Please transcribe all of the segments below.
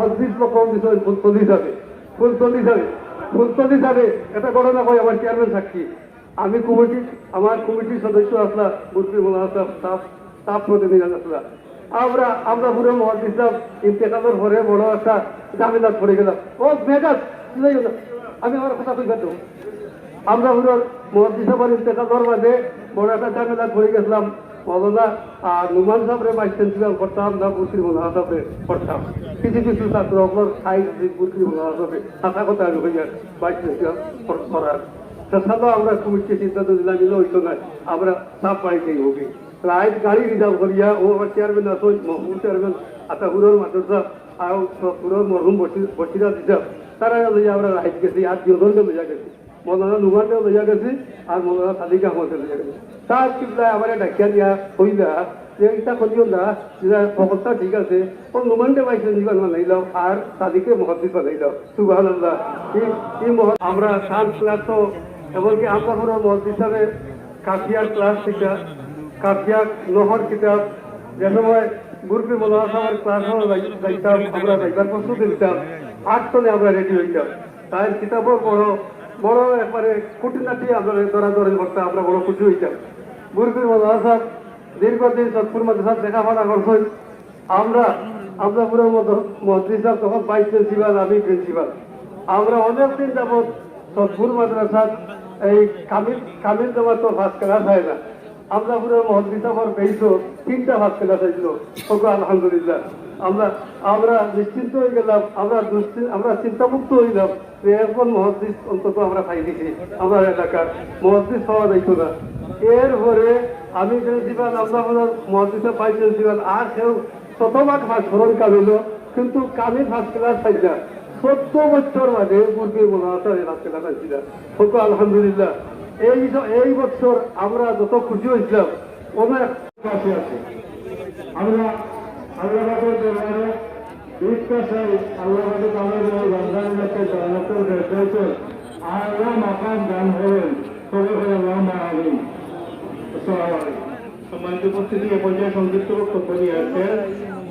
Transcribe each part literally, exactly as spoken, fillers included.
মসজিদ প্রকরণ বিষয়ে ফুলতলি যাবে, ফুলতলি যাবে, ফুলতলি যাবে। এটা ঘটনা কই, আমার চেয়ারম্যান সাক্ষী। আমি কমিটি, আমার কমিটির সদস্য আসলা মুরব্বী মৌলানা সাহেব, সাহেব, সাহেব প্রতিনিধি আসলা। আমরা, আমরা পুরো মহাদিস সাহেব ইন্তেকালের পরে বড় একটা ঝামেলা পড়ে গেলাম। ও মেজাজ, বুঝাইও না, আমি আমার কথা কইবার দেবো। আমরা পুরো মহাদিস সাহেবের ইন্তেকালের মাঝে বড় একটা ঝামেলা পড়ে গেছিলাম। মৌলানা আর নুমান সাহেবরে ভাইস প্রিন্সিপাল করতাম না, মুরব্বী মৌলানা সাহেবরে করতাম। কিছু কিছু ছাত্র অকলর সাইড মুরব্বী মৌলানা সাহেব, হাছা কথা আমি কইয়ার, ভাইস প্রিন্সিপাল কর-, করার। তা সাথে আমরা কমিটির সিদ্ধান্ত দিলাম, ইলা হইতো না, আমরা সাফ বাড়িতেই হবে। রাইত গাড়ি রিজার্ভ করিয়া, ও আমার চেয়ারম্যান আছে, মহবুব চেয়ারম্যান, আতাপুরর মাদ্রাসা, আর পুরো মরহুম বশির, বশির আলী সাহেব, তারা লইয়া আমরা রাইত গেছি, আর দুজনকে লইয়া গেছি। মৌলানা নুমানরে লইয়া গেছি, আর মৌলানা সাদিক আহমদরে লইয়া গেছি। তার কিবলায় আমারে ডাকিয়া দিয়া কইলা যে, "ইতা করিও না, ইতা সকলতা ঠিক আছে, ও নুমানরে ভাইস প্রিন্সিপাল বানাইলাও, আর সাদিকরে মহাদিস বানাইলাও।" সুবহানাল্লাহ। এই, এই মহা-, আমরা সায়েন্স ক্লাস তো, এমনকি আমরা পুরো মহাদিস হিসাবে কাফিয়ার ক্লাস শিখা, কাফিয়া নহর কিতাব, যে সময় মুরব্বী মৌলানা সাহেবের ক্লাস হলো যাই-, যাইতাম, আমরা যাইবার প্রস্তুতি নিতাম, আট তনে আমরা রেডি হইতাম। তাই কিতাবও বড়, বড় একবারে খুঁটিনাটি আমরা ধরাধরি করতাম, আমরা বড় খুশি হইতাম। মুরব্বী মৌলানা সাহেব দীর্ঘদিন সৎপুর মাদ্রাসাত লেখাপড়া করছেন। আমরা, আমরা পুরো মদ-, মহাদিস সাহেব তখন ভাইস প্রিন্সিপাল, আমি প্রিন্সিপাল। আমরা অনেক দিন যাবত সৎপুর মাদ্রাসাত এই কামিল, কামিল জমাত তো ফার্স্ট ক্লাস হয় না। আমরা পুরো মহাদিস সাহেবের বেইসও তিনটা ফার্স্ট ক্লাস হইছিল। ওকে আলহামদুলিল্লাহ। আমরা, আমরা নিশ্চিন্ত হয়ে গেলাম, আমরা দুশ্চিন-, আমরা চিন্তামুক্ত হইলাম যে এখন মহাদিস অন্তত আমরা পাই দিছি, আমার এলাকার মহাদিস পাওয়া যাইতো না। এরপরে আমি প্রিন্সিপাল, আমরা বললাম মহাদিসে ভাইস প্রিন্সিপাল, আর কেউ শতভাগ পাস করেন কামিল, কিন্তু কামিল ফার্স্ট ক্লাস পাই না। চোদ্দ বছর বাদে মুরব্বী মৌলানা সাহেব ফার্স্ট ক্লাস পাইছিলেন। ওকে আলহামদুলিল্লাহ। এই জ-, এই বছর আমরা যত খুশি হয়েছিলাম, অনেক পাশে আছে। আমরা আল্লাহ পাকের দরবারে ভিক্ষা চাই, আল্লাহ পাকে তাদের এই রমজান মাসে জান্নাতুল ফেরদাউসে আলা মাকাম দান করেন। সবাই বলে, "আল্লাহুম্মা আমিন।" আসসালামু আলাইকুম। সম্মানিত উপস্থিতি, এ পর্যায়ে সংক্ষিপ্ত বক্তব্য নিয়ে আসছেন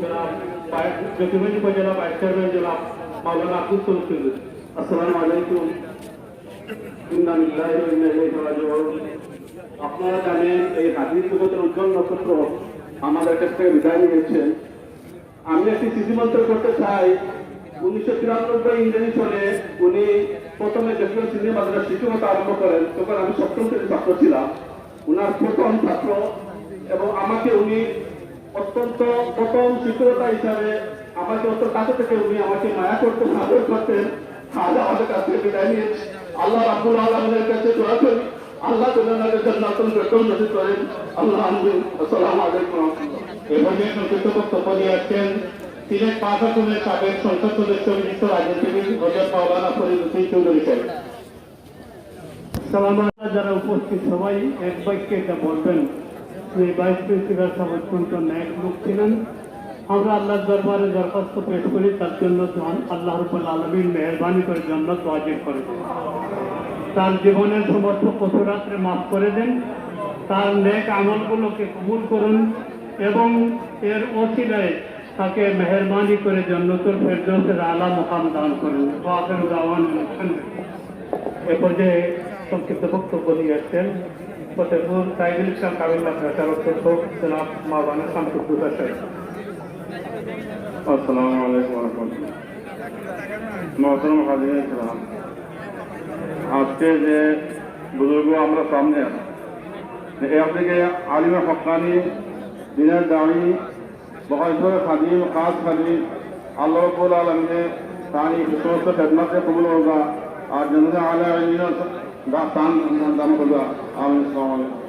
জনাব ভাই-, জকিগঞ্জ উপজেলা ভাইস চেয়ারম্যান জনাব মাওলানা আব্দুস সবুর চৌধুরী। আসসালামু আলাইকুম। ইন্না লিল্লাহি ওয়া ইন্না ইলাইহি রাজিউন। আপনারা জানেন, এই হাদিস জগতের উজ্জ্বল নক্ষত্র আমাদের কাছ থেকে বিদায় নিয়েছেন। আমি একটি স্মৃতি মন্থন করতে চাই। উনিশশো তিরানব্বই ইংরেজি সনে উনি প্রথমে জাতীয় সিনিয়র মাদ্রাসা শিক্ষকতা আরম্ভ করেন, তখন আমি সপ্তম শ্রেণীর ছাত্র ছিলাম। উনার প্রথম ছাত্র, এবং আমাকে উনি অত্যন্ত প্রথম শিক্ষকতা হিসাবে আমাকে অত্যন্ত কাছে থেকে উনি আমাকে মায়া করতেন, আদর করতেন। আজ আমাদের কাছে বিদায় নিয়ে আল্লাহ রাব্বুল আলামিনের কাছে দোয়া করি, আল্লাহ যেন ওনাকে জান্নাতুল ফেরদাউস নসিব করেন। আল্লাহ আমিন। আসসালামু আলাইকুম ওয়া রাহমাতুল্লাহ। এ পর্যায়ে সংক্ষিপ্ত বক্তব্য নিয়ে আসছেন সিলেট পাঁচ আসনের সাবেক সংসদ সদস্য বিশিষ্ট রাজনীতিবিদ হযরত মাওলানা ফরিদ হোসেন চৌধুরী সাহেব। সালাম। যারা উপস্থিত সবাই এক বাক্যে এটা বলবেন যে ভাইস প্রিন্সিপাল সাহেব অত্যন্ত ন্যাক লোক ছিলেন। আমরা আল্লাহর দরবারে দরখাস্ত পেশ করি তার জন্য, আল্লাহ রাব্বুল আলামিন মেহেরবানি করে জন্নত ওয়াজিব করে দেন। তার জীবনের সমস্ত কসুরাতরে মাফ করে দেন, তার নেক আমলগুলোকে কবুল করুন এবং এর ওসিলায় তাকে মেহেরবানি করে জন্নতুল ফেরদৌসের আলা মুকাম দান করুন। ওয়া আখিরু দাওয়ানা আলহামদুলিল্লাহ। এ পর্যায়ে সংক্ষিপ্ত বক্তব্য নিয়ে আসছেন ফতেপুর সাইদুল ইসলাম কামিল মাদ্রাসার অধ্যক্ষ জনাব মাওলানা শামসুদ্দৌলা সাহেব। আসসালামু আলাইকুম ওয়া রাহমাতুল্লাহ। মোহতরম হাজিরিন কিরাম, আজকে যে বুজুর্গ আমরা সামনে আছি, একদিকে আলিমে হক্কানি, দ্বীনের দায়ী, বখাইসর খাদিম, খাস খাদিম, আল্লাহ রাব্বুল আলামিনে তার এই সমস্ত খেদমতকে কবুল করবা, আর জান্নাতে আলা ইলিয়িন দান, দান করবা। আমিন। আসসালামু আলাইকুম।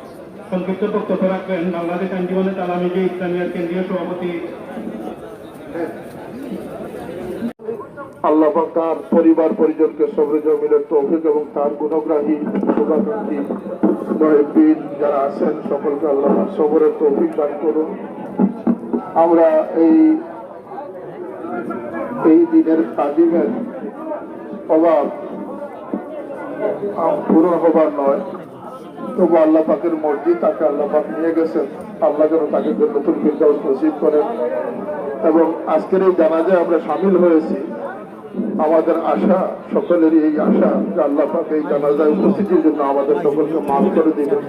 সংক্ষিপ্ত বক্তব্য রাখবেন বাংলাদেশ আঞ্জুমানে তালামিজে ইসলামিয়ার কেন্দ্রীয় সভাপতি। আল্লাহ পাক তার পরিবার পরিজনকে সবরে জমিলের তৌফিক এবং তার গুণগ্রাহী শুভাকাঙ্ক্ষী মুহিব্বিন যারা আছেন সকলকে আল্লাহ পাক সবরের তৌফিক দান করুন। আমরা এই, এই দ্বীনের খাদিমের অভাব পূরণ হবার নয়, তবু আল্লাহ পাকের মর্জি তাকে আল্লাহ পাক নিয়ে গেছেন। আল্লাহ যেন তাকে জান্নাতুল ফিরদাউস নসিব করেন। এবং আজকের এই জানাজায় আমরা সামিল হয়েছি। আমাদের আশা, সকলেরই এই আশা যে আল্লাহ পাক এই জানাজায় উপস্থিতির জন্য আমাদের সকলকে মাফ করে দিবেন,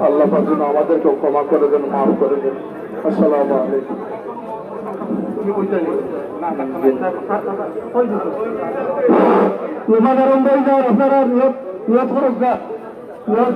আল্লাহ পাক যেন আমাদেরকে ক্ষমা করে দেন, মাফ করে দেন। আসসালামু আলাইকুম। নামাজ আরম্ভ হয়ে যাওয়ার আপনারা নিয়ত, নিয়ত করুক না। নিয়ত।